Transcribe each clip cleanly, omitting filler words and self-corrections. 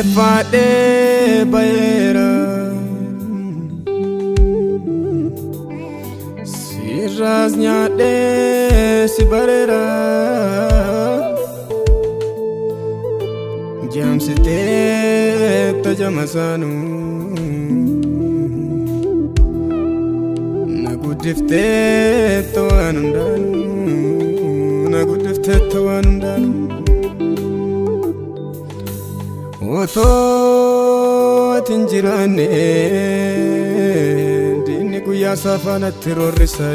Murteeffadhee bayeera sirraas nyaadhee si bareera jaamsitee tajama saanuu na guddiftee waan hundaanuu na guddiftee waan hundaanuu. Otoo ati hin jiraanne diinni guyyaa saafaanatti roorrisa.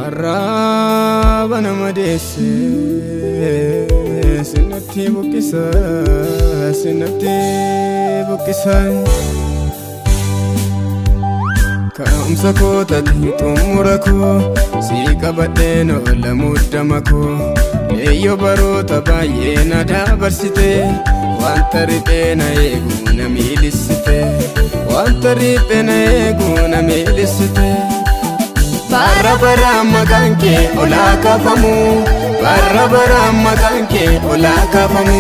Arraaba nama deesse sinatti buqqisa sinatti buqqisa. Ka'umsa koo taate xumura koo si qabadheen oola muddama koo. Leeyyoo baroota baay'ee na dabarsite wanta riphee na eegu na miilissite wanta riphee na eegu na miilissite. Bara baraan maqaan kee olaa kaafamu bara baraan maqaan kee olaa kaafamu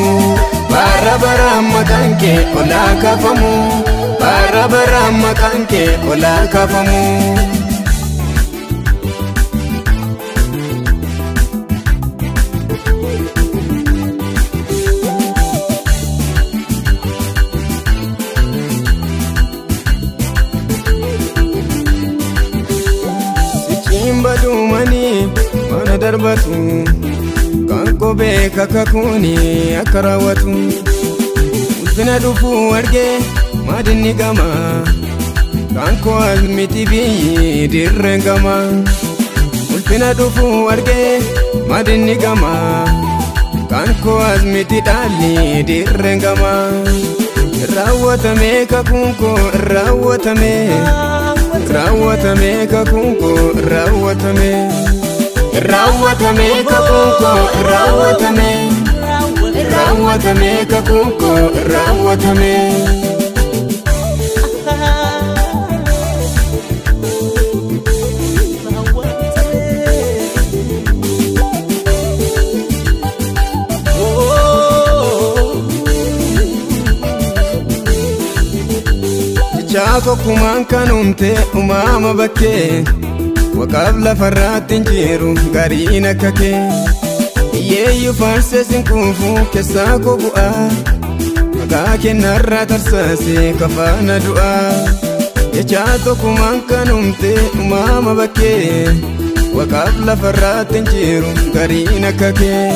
bara baraan maqaan kee olaa kaafamu bara baraan maqaan kee olaa kaafamu. Badumani mana darbatu kan kophee kakakuuni akka raawwatu ulfina dhufuu argee maadinni gama kan koo as miti biyyi dirreen gama ulfina dhufuu argee maadinni gama kan koo as miti dhaalli dirreen gama raawwatamee kakuun koo raawwatamee. Raawwatame kakuun koo raawwatame raawwatame kakuun koo raawwatame raawwatame kakuun koo raawwatame. Tokkummaan kan uumte uumama bakkee waqaaf lafarraatti hin jiru gariin akka kee hiyyeeyyuu faarsee sin kuufuu keessaa koo bu'aa maqaa kennarraa tarsaasee kafaana du'aa jechaa tokkummaan kan uumte uumama bakkee waqaaf lafarraatti hin jiru gariin akka kee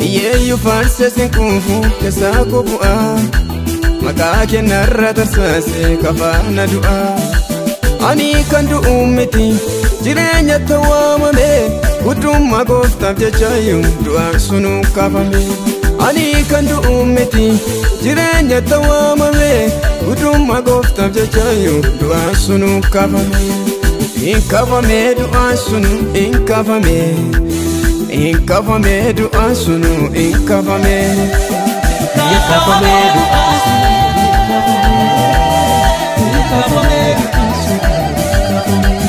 hiyyeeyyuu faarsee sin kuufuu keessaa koo bu'aa. Maqaa kennarra tarsaasee kafaana du'aa. Ani kan du'u miti jireenya waamame guddummaa gooftaaf jechaayyuu du'aan sunuu kaafame. Ani kan du'u miti jireenya waamame guddummaa gooftaaf jechaayyuu du'aan sunuu kaafame. Hin kaafame du'aan sunuu hin kaafame. Hin kaafame du'aan sunuu hin kaafame. Hin kaafame du'aan sunuu. Kafame du'aan sunuu.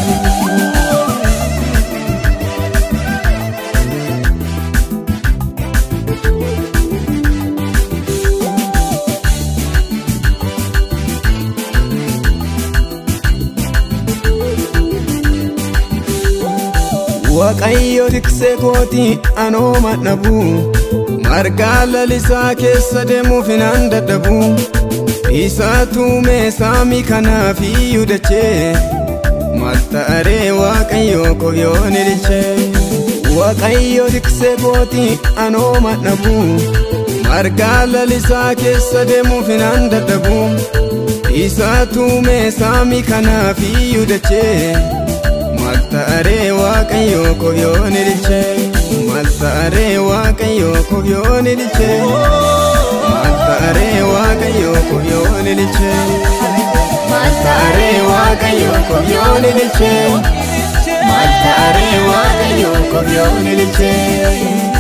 Waaqayyo tiksee kooti anooma dhabu margaa lalisaa keessa deemuuf hin dadhabu isaatu meesaami kanaaf iyyuu dachee maltaaree Waaqayyo koo ni dilchee Waaqayyo tiksee kooti anooma dhabu margaa lalisaa keessa deemuuf hin dadhabu isaatu meesaami kanaaf iyyuu dachee. Maltaaree Waaqayyo koo ni dilchee. ta'aree Waaqayyoo koof yoon ililchee? Maal ta'aree Waaqayyoo koof yoon ililchee? Maal ta'aree Waaqayyoo koof yoon ililchee? Maal ta'aree Waaqayyoo koof yoon ililchee?